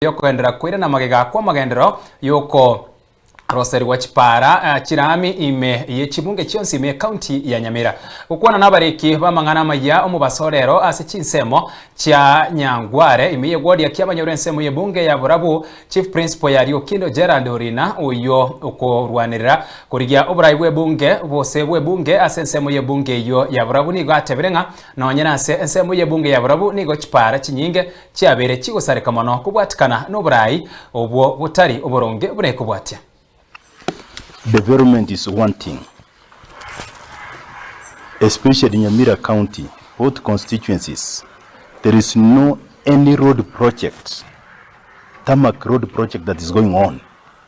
Y'okogenderera koirana magega kw'amagenderero y'okoroserigwa chipaara chirami ime ye chibunge chionsi ime y'Ekaunti ya Nyamira. Gokwana nabariki b'amang'ana amayia omobaso orero ase chinsemo chia Nyangware ime y'egwodi ya Kiabanyoro ensemo y'ebunge ya Borabu Chief Principal ya Riokindo Gerald Orina oyio okorwanerera korigia oborai bw'ebunge bose bw'ebunge ase ensemo y'ebunge eyio ya Borabu nigo atebire ng'a nonye nase ensemo y'ebunge ya Borabu nigo chipaara chinyinge chiabeire chigosareka mono kobwatikana noboraai obwo botari oboronge buna ekobwatia. Development is one thing especially Nyamira county both constituencies there is no any road project tarmac road project that is going on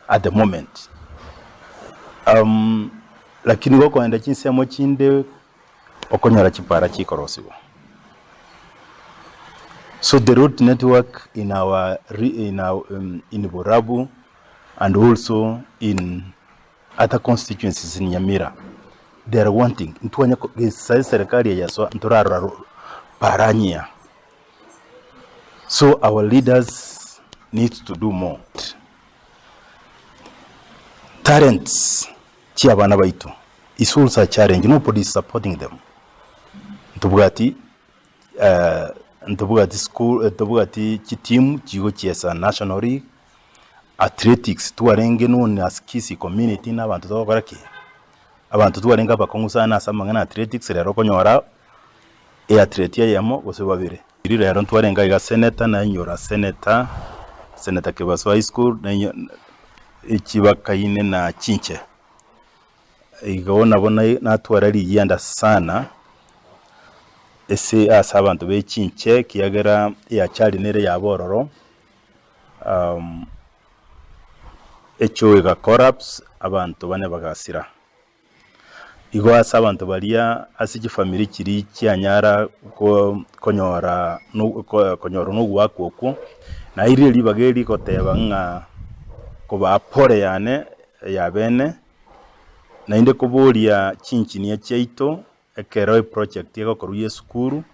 at the moment lakini gokoenda chinsemo chinde okonyora chipara chikorosigwa. So the road network in our in our in Borabu and also in other constituencies in Nyamira they are wanting ntwanye gesa serikali eye yasoa ntorarora para nyiya. So our leaders need to do more. Talents chi'abana baito is also a challenge, nobody is supporting them. Ntobwati ntobwati school ntobwati chitimu chigochiesa national league, athletics twarenge known as Kisii community na abanto togokora ki? Abanto twarenge abakong'u sana ase amang'ana ya athletics rero okonyora eathlete eyemo gose babere. Riria rero ntwarenge aiga senator nainyora senator, Senator Kebaso High School nainyo echibakaine na chinche. Igo nabo natwara rigianda sana ase ase abanto be chinche ekiagera eachari nere yaba ororo, echoo ega collapse abanto bane bagasira. Igo ase abanto baria ase chifamiri chiria chianyara konyora konyora nogoakwa okwo, nairire ribaga eri goteba ng'a kobaa pole yane ya bene, naende koboria chinchinia chiaito ekero eproject egokorwa ya esukuru,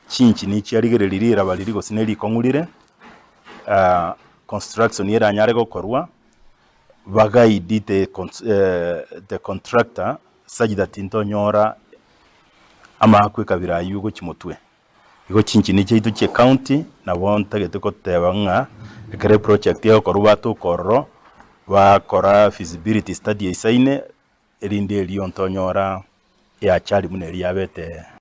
chinchinia chiarigereria riraba riria gose ne rikong'u rire, construction eranyare gokorwa. Bagaidi the the contractor such that ntonyora amaakwa ekabira aywo gochia motwe. Igo chinchini chiaito chia ecounty nabo ntagete koteba ng'a ekero eproject egokorwa batoka ororo, bakora feasibility study eisaine, erinde erio ntonyora eachari buna eria yabete.